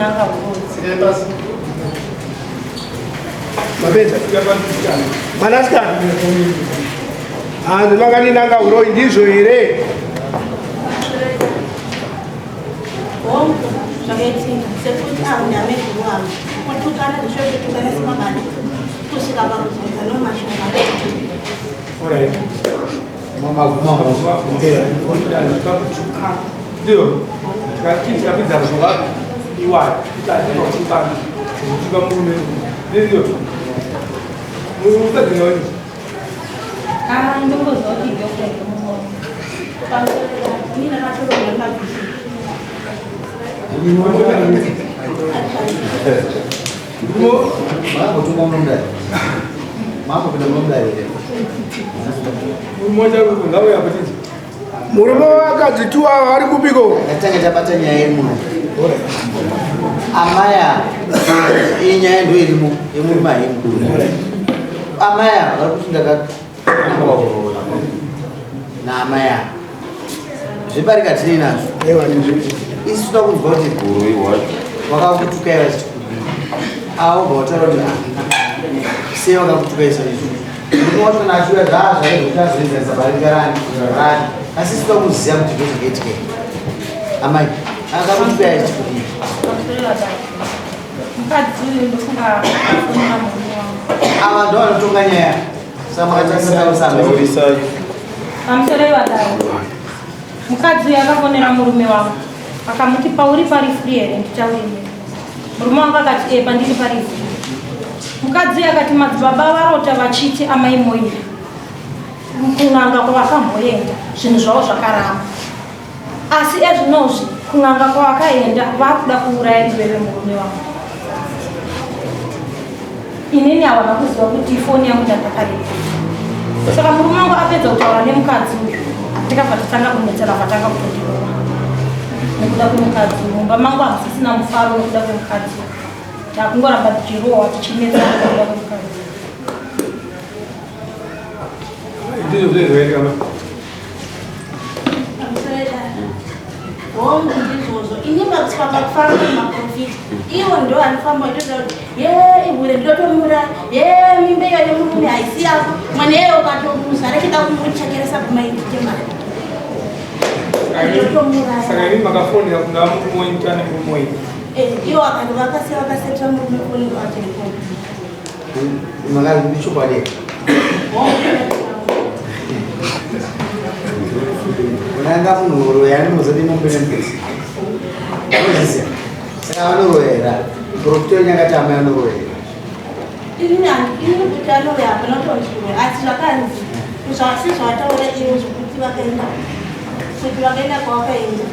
vachindinanga huroyi. Mapedza. Mwanasikana. Hanzi makandinanga uroyi ndizvo here? Hongu, zvakaitika sekuti avo ndameguru wangu kutukana zvishokutukana semabana kusvika pakuzodza nomashoko Alright. Ndio. Tikapinza mashoko iwayo. Tikatukana. Kutuka murume. Ndio. Mukadzi wenyu. Ah, ndingoziva kuti girlfriend yemurume. Ini ndakatorwa nemabhisi. Makambotumwa munomudai? Makambopinda munomudai here? Mmoja ngauya kuti Murume wakadzi tu ava vari kupiko? Ngatanga tabata nyaya iri muno. Amaya, iyi nyaya ndo irimo yemurume haimo. Amaya vari kuti ndakaroora naamaya. Zvebarika tinei nazvo. Isu toda kunzwa kuti Uroyi hwacho. vakakutukai vachiti kudii. Avo bva vataura kuti ah, sei vakakutukai saizvo. Murume wacho kana achiuya zvaazvaizvo kuti azoenzanisa barika rani rani. Asi isu toda kuziva kuti ndozvakaitika here. Amai, akakutukai achiti kudii. Pamusoro vadai. Mukadzi uyu ndofunga akafonera murume wangu. Ava ndo vanotonga nyaya. Saka makatanga Taurisai. Pamusoro ivadai. Mukadzi uyu akafonera murume wangu akamuti pauri pari free here nditaure newe. Murume wangu akati e pandiri pari free. Mukadzi uyu akati madzibaba varota vachiti amai Moira kun'anga kwavakamboenda zvinhu zvavo zvakaramba. Asi ezvinozvi kun'anga kwavakaenda vakuda kuuraya iwewe murume wangu. Inini havana kuziva kuti foni yangu ndandakarepa. Saka murume wangu apedza kutaura nemukadzi uyu tikabva tatanga kunetsana vatanga kutondirova nekuda kwemukadzi uyu. Mumba mangu hamusisina mufaro nekuda kwemukadzi uyu. Takungoramba tichirohwa tichinetsana nekuda kwemukadzi uyu. ndizvo zvezvaita ma. Hongu ndizvozvo ini pakufamba maprofita iwo ndo anofamba itoita kuti ye ihure ndotomura ye mimba iyo yemurume haisi yako mwana iye ukatomuzvara chida kumuchekeresa kumaindite mari ndotomuraya Saka imi makafonera kuna murume wenyu tane murume wenyu. iwo akati vakasiya vakasetera murume foni patelefoni. Makazvi chokwadi here? Unanga munhu uroya anozoti mombe nembudzi. Unozviziva? Saka vanoroya. Profita wenyu akati amai vanoroya. Inini inini kuti anouya hapana kutonzwiwe asi zvakanzi zvasi zvataura iwo zvekuti vakaenda kuti vakaenda kwavakaenda.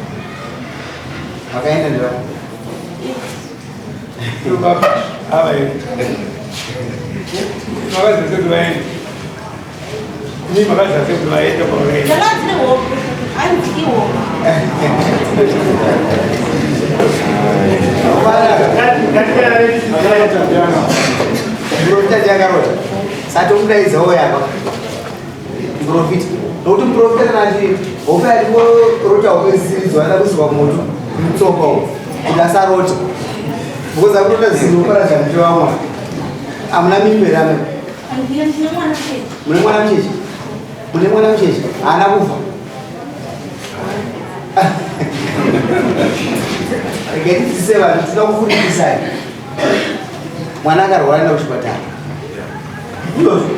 Vakaenda ndiva. Ava here. Makaziva kuti vaenda. Imi makaziva kuti vaenda kwavaenda. Ndanga dziri hope hanzi ihope. Muprofita ndiye akarota. Saka tomudaidza ouya apa. Muprofita. Nokuti muprofita kana achi hope achingorota hope dzisiridzo anoda kuisirwa moto mutsoka umu kuti asarota. Because akurota zvisiri kuparadza muti wamwe. Hamuna mimba here amai? Handina ndine mwana chete. Mune mwana mucheche? Mune mwana mucheche? Haana kufa. Regai tidzidzise vanhu tinoda kufundisai. Mwana akarwara aenda kuchipatara. Ndizvozvo.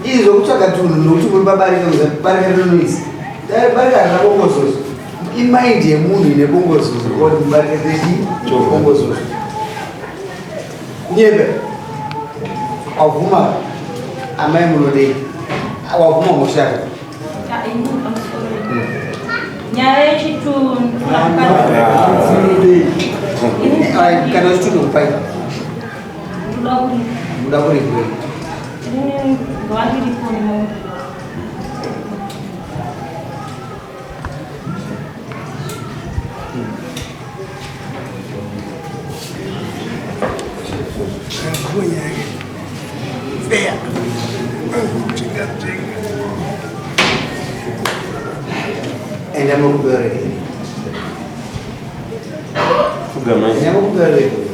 Izvi zvokutsvaga tunhu nokuti muri pabarika barika rinonoisa. Dai barika harina bongozozo. Imind yemunhu ine bongozozo kuti barika rechi bongozozo. Nyembe. Wabvuma amai munodei? Wabvuma mhosva yako. Ah, ini pamusoro. Nyaya yechitundu mukadzi. Alright, kana uchitundu kupai Ndoda kuripa. muda kuripwei Inini ngavandiripo nemombe. Enda mukuberekere. Nyakukumbira ruregerero.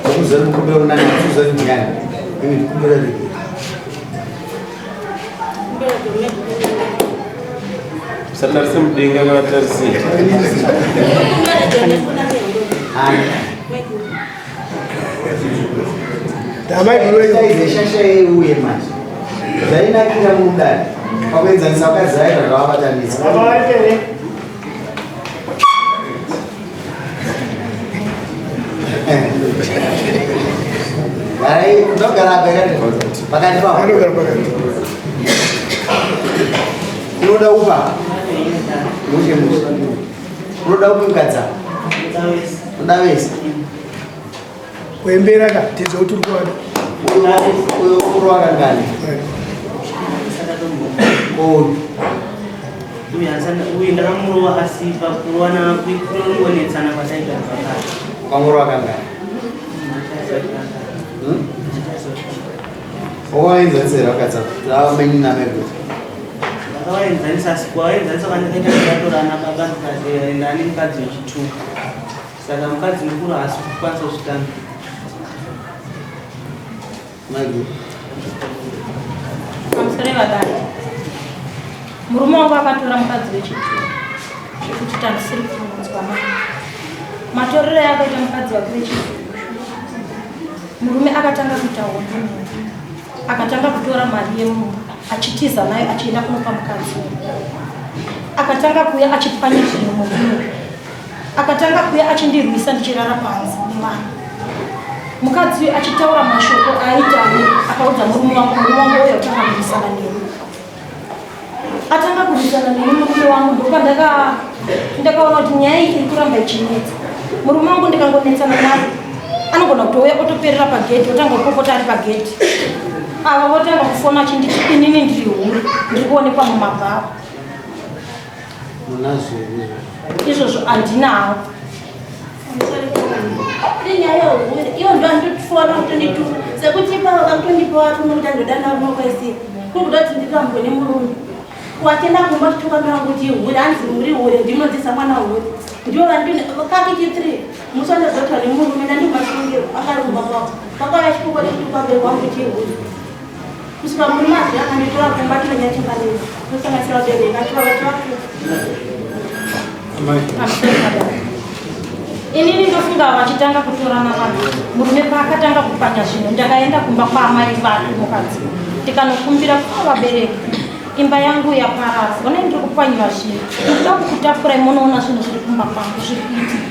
Kuziva mukumbira kunani, kuziva ndiani. Imi kumbira ruregerero. Usatarise mudenga kana tarise. Shasha yeuye manje zvainakira mudare pakuenzanisa vakadzi vaita zvavabatanidza. Garai, ndogara apa pakati pavo. Unoda upa? Mushe mushe. Unoda upi mukadzi apa? Unoda vese. Kuembera ka tidzo kuti uri kuwada. Uyo kurwa kangani? Uyu. Uyu ndakamurova asi pakurovana kunongonetsana kwataita zvakare. Ukamurova kangani? Wakaenzanisa vakadzi ava mainini namai guru. Ndakavaenzanisa asi kuvaenzanisa kwandakaita ndakatorana baba ndikaenda nemukadzi wechitu. Saka mukadzi mukuru haasi kukwanisa kuzvitambira. Maiguru. Pamusoro vadai. Murume wangu akatora mukadzi wechitu zvekuti tandisiri kunzwa mai. Matorero akaita mukadzi wake wechitu. Murume akatanga kuita hondo neni. Akatanga kutora mari yemumba achitiza nayo achienda kunopa mukadzi. Akatanga kuuya achipwanya zvinhu mumba. Akatanga kuuya achindirwisa ndichirara panze nevana. Mukadzi uyu achitaura mashoko aaitaura akaudza murume wangu, murume wangu uyo atanga kurwisana neni. Atanga kurwisana neni murume wangu ndopandaka ndakaona kuti nyaya iyi iri kuramba ichinetsa. Murume wangu ndikangonetsana naye anogona kutouya otoperera pagedhi otanga kupopota ari pagedhi. Ava votanga kufona achinditi inini ndiri hure ndiri kuonekwa mumabhawa. Munazvo here? Izvozvo handinawo. Inyaya yehure ivo ndo andotofona kutondituka sekuti ipavo kakutondipa varume kuti andodana varume kwese kuri kuda kuti ndirambwe nemurume wachienda kumba chituka mai vangu kuti hure hanzi muri hure ndinodzidzisa mwana hure ndivo vandikaki 3 musi wandazotwa nemurume ndandimasungiro akari kumba kwavo vakauya chipoko chituka mberi kwangu kuti hure kusvika murume azvi akanditora kumba tinonyachimbanei tosanganisira vabereki achivavachivakuta. Inini ndofunga vachitanga kutorana vanhu murume paakatanga kupanya zvinhu ndakaenda kumba kwaamai vake mukadzi ndikanokumbira kwa vabereki imba yangu yaparara onai ndiri kupanyiwa zvinhu ndikuda kukutapurai munoona zvinhu zviri kumba kwangu zviri kuitika.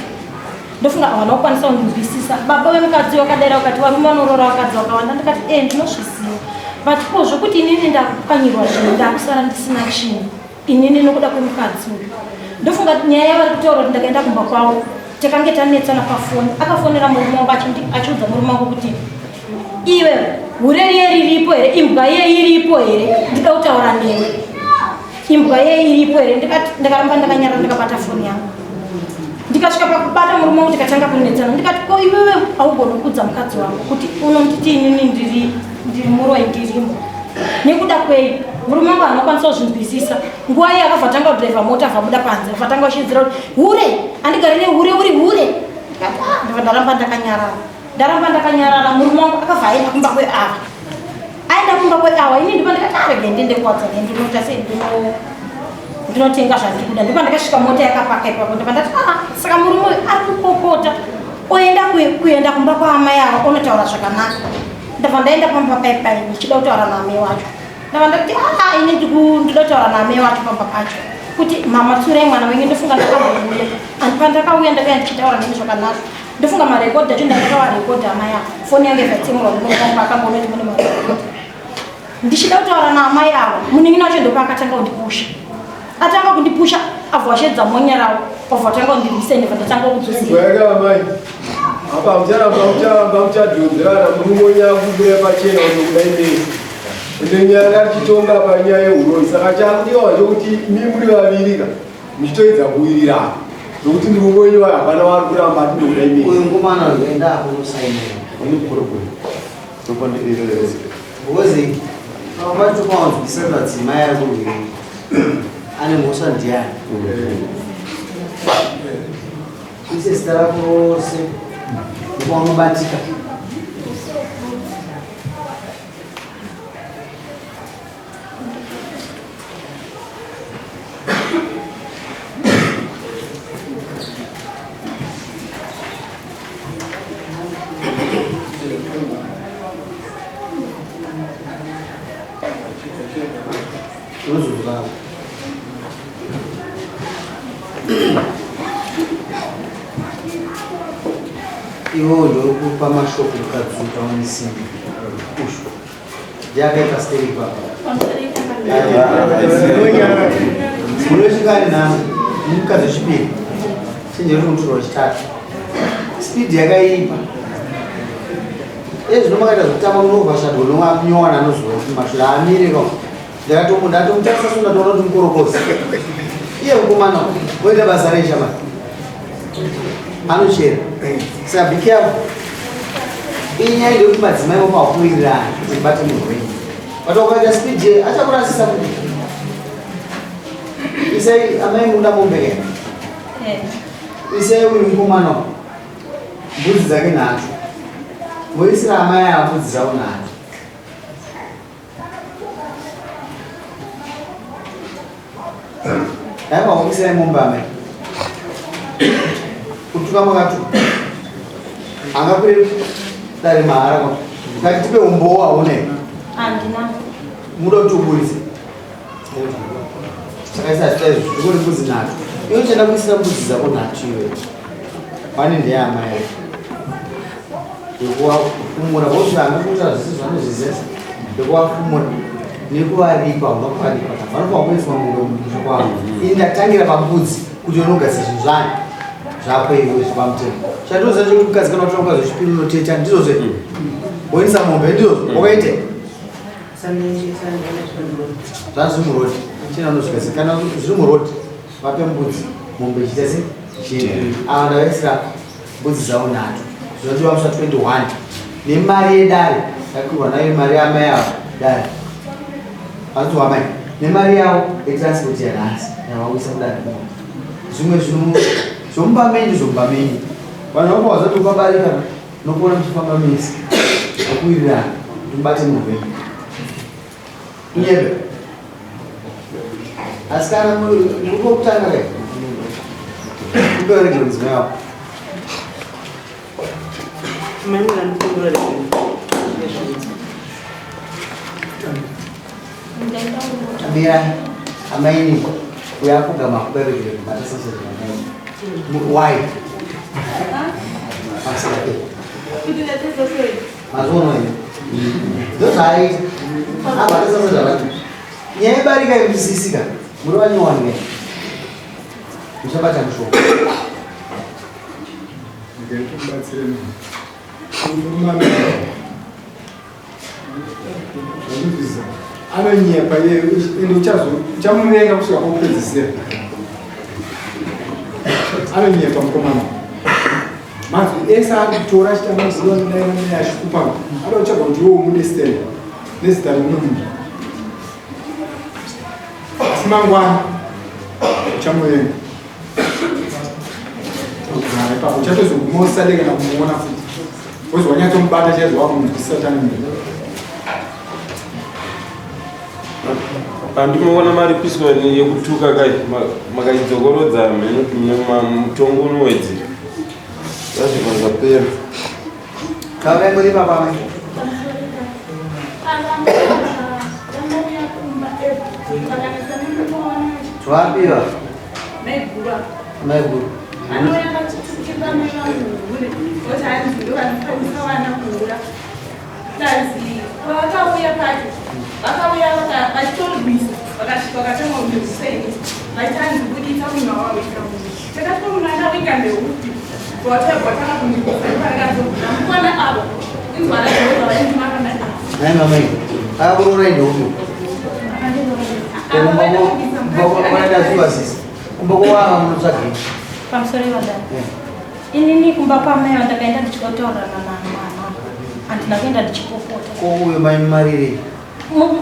Ndofunga havana kukwanisa kundinzwisisa. Baba vemukadzi vakadaira vakati varume vanoroora vakadzi vakawanda ndikati e ndinozviziva but ko zvokuti inini ndakupwanyirwa zvinhu ndakusara ndisina chinhu inini nokuda kwemukadzi uyu. Ndofunga nyaya yavari kutaura kuti ndakaenda kumba kwavo takange tanetsana pafoni akafonera murume wangu achiudza murume wangu kuti iwe hure riye riripo here imbwa iye iripo here ndida kutaura newe imbwa iye iripo here ndikati ndakaramba ndakanyarara ndakabata foni yangu ndikasvika pakubata murume wangu tikatanga kunetsana ndikati ko iwewe haugoni kuudza mukadzi wangu kuti unonditi inini ndiri ndiri muroyi ndirimo nekuda kwei murume wangu anokwanisa kuzvinzwisisa nguva iye akabva tanga kudhiraivha mota abva panze abva tanga kushidzira kuti hure andigari nehure uri hure ndikati ah ndabva ndaramba ndakanyarara ndaramba ndakanyarara murume wangu akabva aenda kumba kweava aenda kumba kweava ini ndipo ndikati arege ndiende kuwadzana ndinoita sei ndinotenga zvandiri kuda ndipo ndakasvika mota yakapaka ipapo ndobva ndati ah saka murume uyu ari kupopota oenda kuenda kumba kwaamai ava onotaura zvakanaka ndabva ndaenda pamba paipai ndichida kutaura naamai wacho ndabva ndati ah ini ndinoda kutaura naamai wacho pamba pacho kuti mama tsurai mwana wenyu ndofunga ndakambouya and pandakauya ndakauya ndichitaura nemi zvakanaka ndofunga marekodhi acho ndakavarekodha amai ava foni yangu yakatsemurwa munoamba akamboona kuti mune marekodhi ndichida kutaura naamai ava munin'ina wacho ndopaakatanga kundipusha atanga kundipusha abva washedza monya ravo obva watanga kundirwisa ndobva ndatanga kudzosera. Gwega amai apa mucharamba mucharamba muchadhonzerana murume nyakubuda pachena kuti kuda imei ende nyaya ngatichitonga panyaya yehuroyi saka chakudiwa chokuti imi muri vaviri ka muchitoedza kuwirirana nokuti murume wenyu vayo hapana wari kuramba ati ndokuda imei. Uyu mukomana uyu enda akunosainira. Because pamwe pawanzwisisa kuti madzimai ari kurwirei ane mhosva ndiani. Ise zita rako rose nekuanobatika. Unozozvara. Iwewe ndokupa mashoko ukadzuka unesimba. Usho. Ndiakaita steri ipapa. Unosvika ari nhamo mukadzi wechipiri chenjera kuti mutorwa wechitatu. Speed yakaipa. Ezvino makaita zvekutamba munovhashadwa nowanyowana anozuva kuti mashura amire ka. Ndakatomu ndatomutarisa so ndatoona kuti mukorokoza. Iye mukomana oita basa rei shamani? Anochera. Saka be careful. Inyaya ndeyekuti madzimai vopakuwirirana kuti mubate munhu wenyu. But ukaita speed ye achakurasisa kuti. Isai amai muda mombe ke. Isai uyu mukomana mbudzi dzake nhatu. Moisira amai ava mbudzi dzavo nhatu. Dai makuisai mombe amai. Kutuka makatuka. Angakwire dare mahara kwa. Ngati tipe umbowo haune. Handina. Muda kuti uburitse. Saka isa zvita izvi zvikuti mbudzi nhatu. Iwe uchada kuisira mbudzi dzako nhatu iwe. Pane ndeyamai yako. Yekuwafumura vozvanga kuita zvese zvanozviziva. Yekuwafumura nekuvaripa unokuvaripa. Vanofanira kuiswa mombe mumusha kwavo. Ini ndatangira pambudzi kuti unogadzira zvinhu zvani zvako iwe zvepamutemo. Chandinoziva chekuti mukadzi kana utora mukadzi wechipiri unoteta ndizvozve. Woendesa mombe ndizvozvo. Wakaite. Zvazviri muroad. China unosvika sei? Kana zviri muroad vape mbudzi mombe ichiita sei? Ichienda. Ava ndavaisira mbudzi dzavo nhatu. Zvinodiwa musi wa 21 nemari yedare yakwirwa nayo mari yamai avo dare. Vanzi wamai nemari yavo yetransport yanhasi yavauyisa kudare kuno. Zvimwe zvinhu zvomumba menyu zvomumba menyu. Vanhu vako vazoti ukabarika nokuona muchifamba mese nokuwirirana kuti mubate munhu wenyu. Kunyebe. Asi kana muri kwokutanga kai? Kupe mudzimai wako. Mira, amaini, uya kugama kuberekere kubata sausage namai. Why? Mazvono here? Ndozvaaita. Abata sausage abata. Nyaya yebarika yekusisika, muri vanyowani kai? Muchabata mushonga. Anonyepa iye ende uchamuvenga kusvika kwokupedzisira. Anonyepa mukomana. Mazwi ese akutora achitanga kuziva kudai namai achikupa ada kutsvaga kuti iwe umude stela nezita remumwe munhu. Asi mangwana uchamuvenga. Kugara ipapo uchatozoguma usade kana kumuona futi. Wozi wanyatsomubata chaizvo wakumunzwisisa kuti anonyepa. Pandinoona maripiswa yekutuka kai makaidzokorodza mheno mutongo unowedzera zvazvibva zvapera. Taurai muri baba mai. Twapiwa. Maiguru. Anouya vachitukirira mai vangu hure voti hanzi ndo vanofanisa vana kuhura. Tanzi pavakauya pacho vakauya vachitorwisa vakasvika vakatanga kundirwisa ini vaiti hanzi buditsa munhu wawawika munhu. Takati munhu andawika ndeupi watanga kundirwisa ndipandakazobuda mukwana avo inzwa rajehovha vaindimaka ndati Nai mama iyi. Akakuroora ndeupi? Kumba sisi. Kumba kwawanga munotsvagei? Pamusoro ivadai. Inini kumba kwamai vandakaenda ndichikotaurana namama. Handina kuenda ndichipopota. Ko uyo mai Mariri?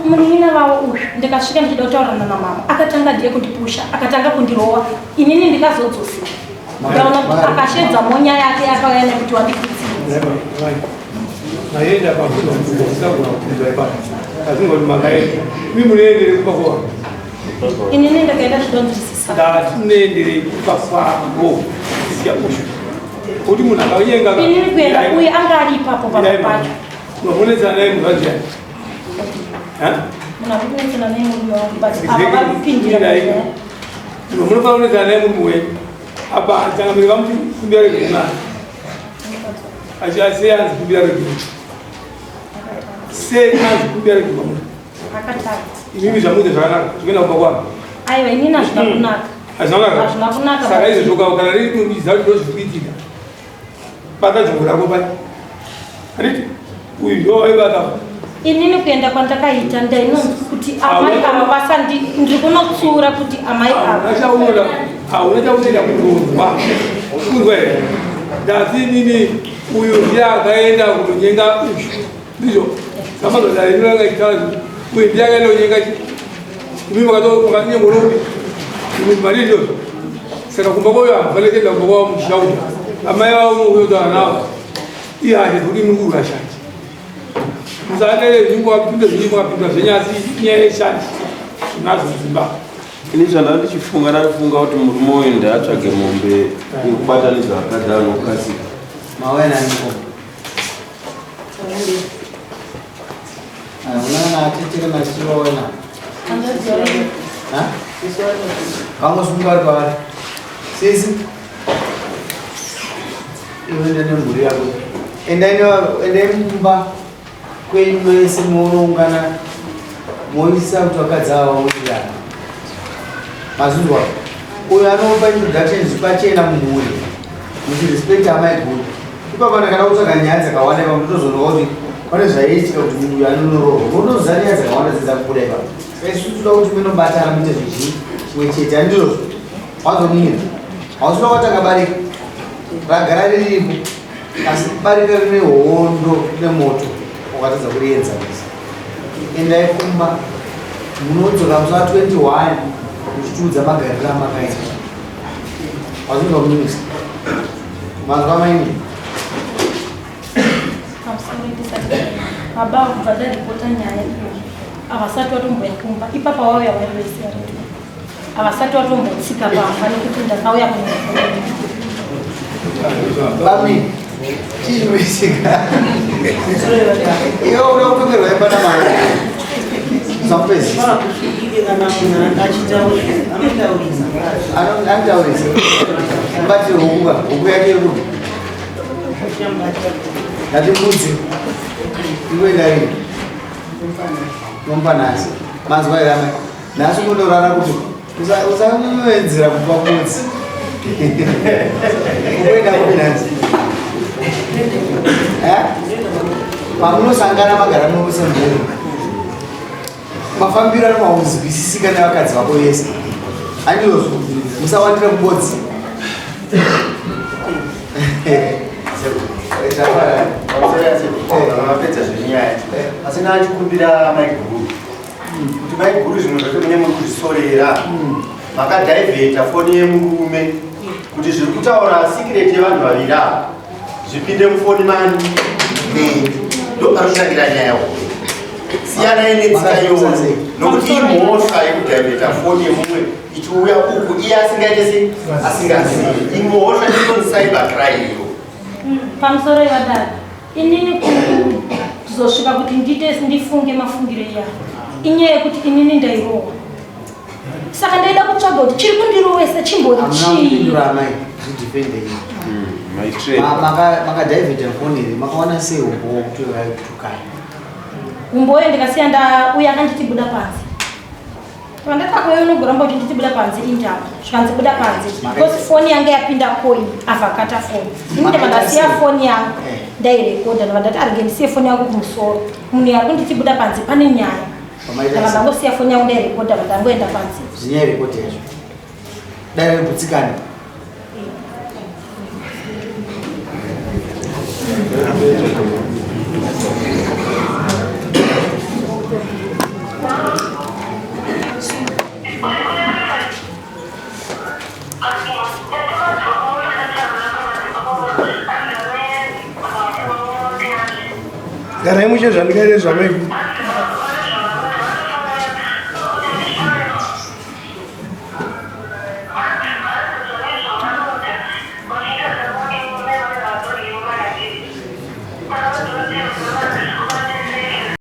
Munin'ina vavo uyu ndikasvika ndichida kutaurana namama akatanga ndiye kundipusha akatanga kundirova inini ndikazodzosera. Ndaona kuti akashedza monya yake akauya nekuti wandikutsira. Maenda pakuza ipapo. Asi ngoti makaenda. Mi munoenderei kumba kwavo? Inini ndakaenda zvidonzwisisa. Ndati munoenderei kumba kwavo? Isiya ushu. Kuti munhu akanyenga. Inini kuenda uye anga ari ipapo pamba pacho. Unomonetsana naye munhu anjani? Ha? Munhu ari kunetsana naye murume wangu but ava vari kupindira. Munofanira kunetsana naye murume wenyu. Apa changamire vamuti kumbira regerero nani? Achi sei anzi kumbira regerero? Sei anzi kumbira regerero munhu? Akatadza. Imimi zvamuita zvakanaka, zvikuenda kumba kwavo. Aiwa inini hazvina kunaka. Hazvina kunaka? Hazvina kunaka. Saka izvozvo kana riri kuziva kuti ndozviri kuitika. Bata jongwe rako pai. Handiti? Uyu ndo waibata. Inini kuenda kwandakaita ndainonzi kuti amai ava vasandi ndiri kunotsura kuti amai ava. Hauna hauna chaunoenda kunonzwa. Kunzwa here? Ndati inini uyu ndiye akaenda kunonyenga uyu. Ndizvo. Samazoda ino yanga ichitaura kuti uyu ndiye akaenda kunyenga chi. Imi makatonyengwa nokuti imi mari ndizvo. Saka kumba kwayo hamufaniri kuenda kumba kwavo muchishauta. Amai vavo mukuyotaura navo. Ihasha dzekuti muri kurwa shanje. Musadere zvingu wapinda zvingu wapinda zvenyasi inyaya yeshanje. Nazo mudzimba. Ini zvandanga ndichifunga ndafunga kuti murume uyu ndaatsvage mombe yekubatanidza vakadzi anokasika. Mauya nani mukoma? Unaona atetere masiwa wena. Ha? Vangosunga vari kwavari. Sisi. Iwe enda nemhuri yako. Endai endai mumba kwenyu mese munoungana moisa kuti vakadzi ava vawirirana. Mazvinzwa? Uyo anopa introduction zviri pachena mumhuri. Muchirespect amai guru. Ipapo ndakada kutsvaga nyaya dzakawanda ipapo ndotozonzwa kuti pane zvaiitika kuti munhu uyu anonorohwa. Unotoziva nyaya dzakawanda dzidza kubuda ipapo. Saka isu toda kuti munobatana muite zvinhu chimwe chete handizvozvo. Wazomira. Hausina watanga barika. Ragara riripo. Asi barika rine hondo rine moto wakatadza kurienzanisa. Endai kumba munodzoka musi wa 21 muchitiudza magariro amakaita. Wazvinzwa muminista? Manzwa maini? Pamusoro tisati baba kubva ndaripota nyaya iyo havasati vatomboya kumba ipapa wauya vari vese varipo havasati vatombotsika pamba nekuti ndakauya Bami, chii chinoitika? Iwe uda kutongerwa imba namai. Usapedzisa. Ike kana munhu achitaura anotaurisa. Anotaurisa. Mubati huku ka, huku yake iri kupi? Ndati mbudzi. Ikuenda rini? Nomupa nhasi. Manzwa here amai? Nhasi unondorara kuti usanyanyowedzera kupa mbudzi. Ukuenda kupi nhasi? Eh? Pamunosangana magara mose mhuri. Mafambiro anomaunzwisisika nevakadzi vako vese. Handizvozvo. Musawandira kubodzi. Mapedza zvenyaya asi ndachikumbira maiguru kuti maiguru zvimwe zvacho mune muri kuzvisorera makadhaivheta foni yemurume kuti zviri kutaura secret yevanhu vaviri ava zvipinde mufoni mani ndo panotangira nyaya huru. Siyanai netsika iyoyo nokuti imhosva yekudhaivheta foni yemumwe ichiuya uku iye asingaite sei asingazivi. Imhosva inonzi cyber crime iyo. Pamusoro yevadare inini kuzosvika kuti ndiite ndifunge mafungiro iya inyaya yekuti inini ndairohwa saka ndaida kutsvaga kuti chiri kundirowesa chimbori Hamuna chii. kupindura amai, zvidhipende iyi. Makadhaivheta foni here? Makawana sei umbowo kuti vaikutukai? Umboyo ndikasiya uya akanditi buda panze. Pandatakuyo unogoramba kuti nditi buda panze indava zvikanzi buda panze because foni yange yapinda coin avhakata foni. Ini ndabva ndasiya foni yangu ndairekodha ndabva ndati arege ndisiye foni yangu kumusoro munhu ari kunditi buda panze pane nyaya. Ndabva ndangosiya foni yangu ndairekodha ndabva ndangoenda panze. Zvinyaya rekodha yazvo. Dai regutsikana. Garai mushe zvandikaite zvamaiguru.